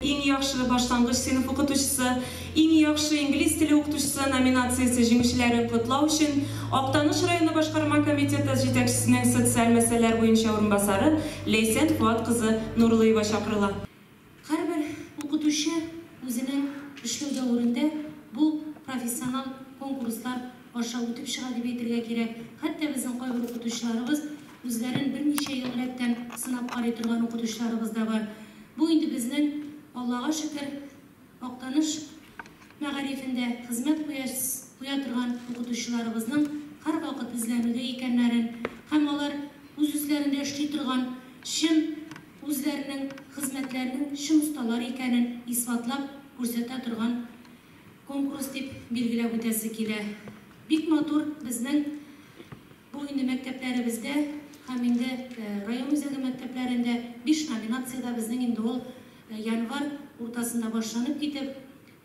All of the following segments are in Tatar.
Иң яхшы башлангыч сыйныф укытучысы, Иң яхшы инглиз теле укытучысы номинациясе җиңүчеләрен котлау өчен Актаныш районы башкарма комитеты җитәкчесенең социаль мәсьәләләр буенча урынбасары Ләйсән Фоат кызы Нурлыева чакырыла. Һәрбер укытучы үзенең эшләү дәверендә бу профессионал конкурслар аша үтеп чыга дип әйтергә кирәк. Хәтта безнең кайбер укытучыларыбыз үзләрен берничә ел рәттән сынап карый торган укытучыларыбыз да бар. Бу инде безнең, Аллага шөкер, Актаныш мәгарифендә хезмәт куя торган укытучыларыбызның һәрвакыт эзләнүдә икәннәрен һәм алар үз-үзләрендә эшли торган чын үзләренең хезмәтләренең чын осталары икәнен исбатлап күрсәтә торган конкурс дип билгеләп үтәсе килә. Бик матур безнең Бу инде мәктәпләребездә һәм инде район үзәге мәктәпләрендә биш номинациядә безнең инде ул январь уртасында башланып китеп,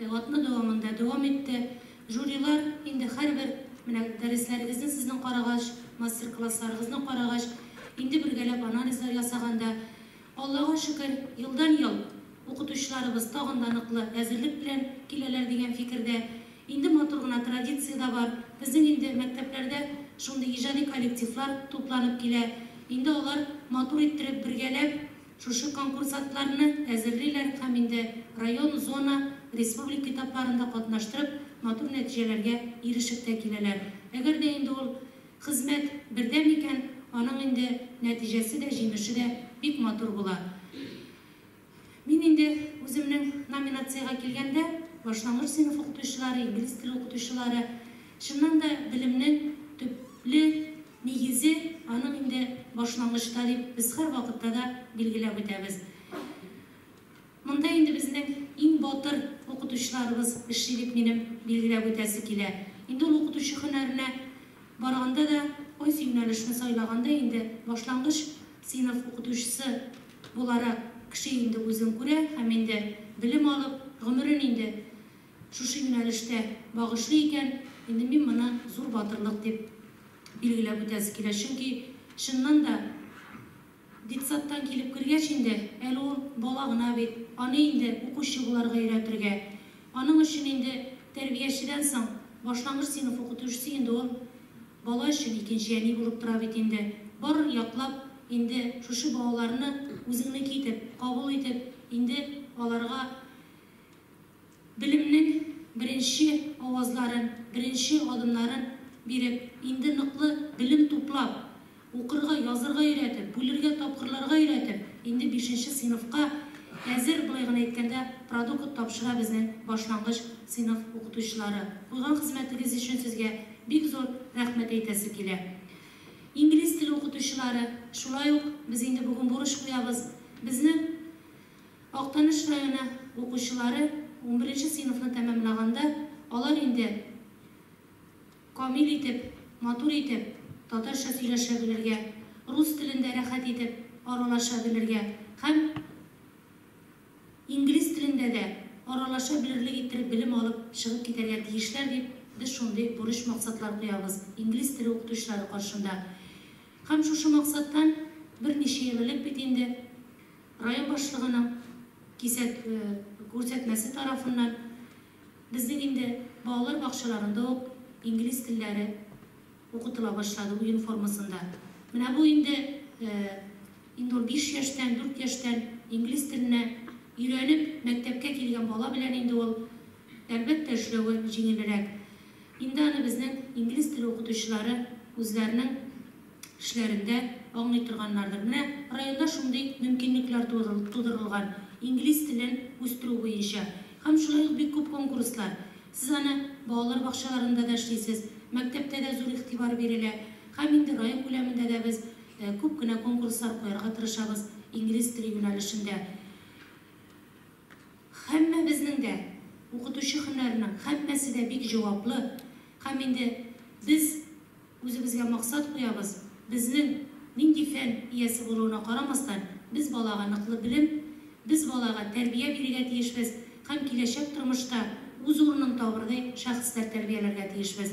атна дәвамында дәвам итте. Жюрилар инде һәрбер менә дәресләрегезне сезнең карагач, мастер-классларыгызны карагач, инде бергәләп анализлар ясаганда, Аллага шөкер, елдан-ел укытучыларыбыз тагын да ныклы әзерлек белән киләләр дигән фикердә. Инде матур гына традиция дә бар. Безнең инде мәктәпләрдә шундый иҗади коллективлар тупланып килә. Инде алар матур иттереп бергәләп шушы конкурсантларны әзерлиләр һәм инде район, зона, республика этапларында катнаштырып, матур нәтиҗәләргә ирешеп тә киләләр. Әгәр дә инде ул хезмәт бердәм икән, аның инде нәтиҗәсе дә, җимеше дә бик матур була. Мин инде үземнең номинациягә килгәндә, башлангыч сыйныф укытучылары, инглиз теле укытучылары, чыннан да белемнең төпле нигезе аның инде башлангычта дип без һәрвакытта да билгеләп үтәбез. Монда инде безнең иң батыр укытучыларыбыз эшли дип минем билгеләп үтәсе килә. Инде ул укытучы һөнәренә барганда да, кайсы юнәлешне сайлаганда инде башлангыч сыйныф укытучысы буларак кеше инде үзен күрә һәм инде белем алып, гомерен инде шушы юнәлештә багышлый икән, инде мин моны зур батырлык дип билгеләп үтәсе килә. Чөнки чыннан да детсадтан килеп кергәч инде, әле ул бала гына бит, аны инде укучы буларга өйрәтергә. Аның өчен инде тәрбиячедән соң башлангыч сыйныф укытучысы инде ул бала өчен икенче әни булып тора бит инде. Бар яклап инде шушы балаларны үзеңнеке итеп, кабул итеп, инде аларга белемнең беренче авазларын, беренче адымнарын биреп, инде ныклы белем туплап, укырга, язырга өйрәтеп, бүлергә, тапкырларга өйрәтеп, инде бишенче сыйныфка әзер, болай гына әйткәндә, продукт тапшыра безнең башлангыч сыйныф укытучылары. Куйган хезмәтегез өчен сезгә бик зур рәхмәт әйтәсе килә. Инглиз теле укытучылары, шулай ук без инде бүген бурыч куябыз. Безнең Актаныш районы укучылары унберенче сыйныфны тәмамлаганда, алар инде камил итеп, матур итеп татарча сөйләшә белергә, рус телендә рәхәт итеп аралаша белергә һәм инглиз телендә дә аралаша белерлек иттереп белем алып чыгып китәргә тиешләр дип без шундый бурыч-максатлар куябыз инглиз теле укытучылары каршында. Һәм шушы максаттан берничә ел элек бит инде район башлыгының кисәт күрсәтмәсе тарафыннан безнең инде балалар бакчаларында ук инглиз телләре укытыла башлады уен формасында. Менә бу инде инде ул 5 яшьтән, 4 яшьтән инглиз теленә өйрәнеп мәктәпкә килгән бала белән инде ул әлбәттә эшләве җиңелрәк. Инде аны безнең инглиз теле укытучылары үзләренең эшләрендә аңлый торганнардыр. Менә районда шундый мөмкинлекләр тудырылган инглиз телен үстерү буенча. Һәм шулай ук бик күп конкурслар. Сез аны балалар бакчаларында да эшлисез, мәктәптә дә зур игътибар бирелә. Һәм инде район күләмендә дә без күп кенә конкурслар куярга тырышабыз инглиз теле юнәлешендә. Һәммәбезнең дә укытучы һөнәренең һәммәсе дә бик җаваплы. Һәм инде без үзебезгә максат куябыз, безнең нинди фән иясе булуына карамастан, без балага ныклы белем, без балага тәрбия бирергә тиешбез һәм киләчәк тормышта үз урынын табырдай шәхесләр тәрбияләргә тиешбез.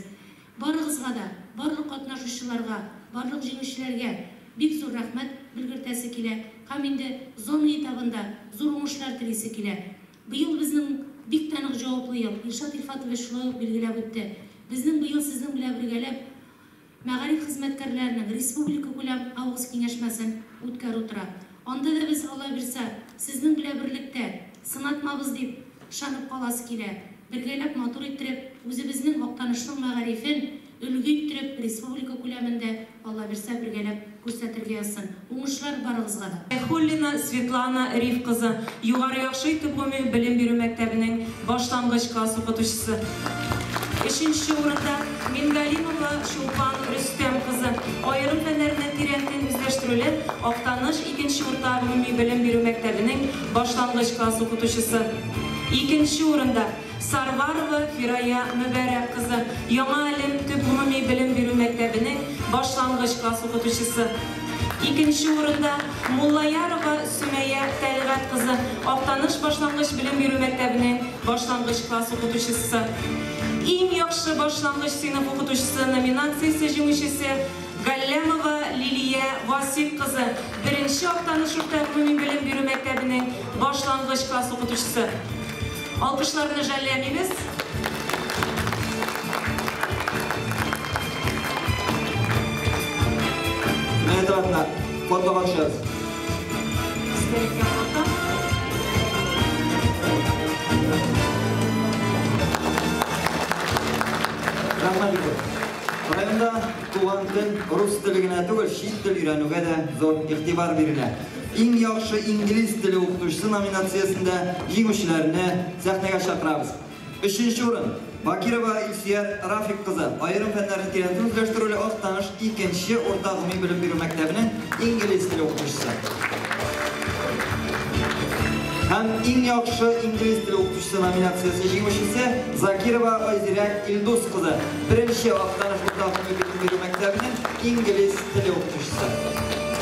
Барыгызга да, барлык катнашучыларга, барлык җиңүчеләргә бик зур рәхмәт белгертәсе килә. Һәм инде зона этабында зур уңышлар телисе килә. Быел безнең бик тә нык җаваплы ел. Илшат Илфатович шулай ук билгеләп үтте. Безнең быел сезнең белән бергәләп мәгариф хезмәткәрләренең республикакүләм август киңәшмәсен үткәрү тора. Анда да без, Алла бирса, сезнең белән берлектә сынатмабыз дип ышанып каласы килә. Бергәләп матур иттереп, үзебезнең Актанышның мәгарифен өлге иттереп, республика күләмендә, Алла бирса, бергәләп күрсәтергә язсын. Уңышлар барыгызга да. Фәтхуллина Светлана Риф кызы, Югары Яхшый төп гомуми белем бирү мәктәбенең башлангыч класс укытучысы. Өченче урында, Мингалимова Чулпан Рөстәм кызы, аерым фәннәрне тирәнтен үзләштерүле Актаныш икенче урта гомуми белем бирү мәктәбенең башлангыч класс укытучысы. Икенче урында, Сарварова Фирая Мөбәрәк кызы, Яңа Әлем төп гомуми белем бирү мәктәбенең башлангыч класс укытучысы. Икенче урында, Муллаярова Сөмәя Тәлгать кызы, Актаныш башлангыч белем бирү мәктәбенең башлангыч класс укытучысы. Иң яхшы башлангыч сыйныф укытучысы номинациясе җиңүчесе Галләмова Лилия Васыйк кызы, беренче Актаныш урта гомуми белем бирү мәктәбенең башлангыч класс укытучысы. Алкышларны жәлләмибез. Менә тарафына фотога төшәбез. Истәлеккә фото. Рәхмәт бик. Районда туган тел, рус теле генә түгел, чит тел өйрәнүгә дә зур игътибар бирелә. Иң яхшы инглиз теле укытучысы номинациясендә җиңүчеләрне сәхнәгә чакырабыз. Өченче урын, Бакирова Илсөяр Рафик кызы, аерым фәннәрне тирәнтен үзләштерүле Актаныш икенче урта гомуми белем бирү мәктәбенең инглиз теле укытучысы. Һәм иң яхшы инглиз теле укытучысы номинациясе җиңүчесе Закирова Айзирә Илдус кызы, беренче Актаныш урта гомуми белем бирү мәктәбенең инглиз теле укытучысы.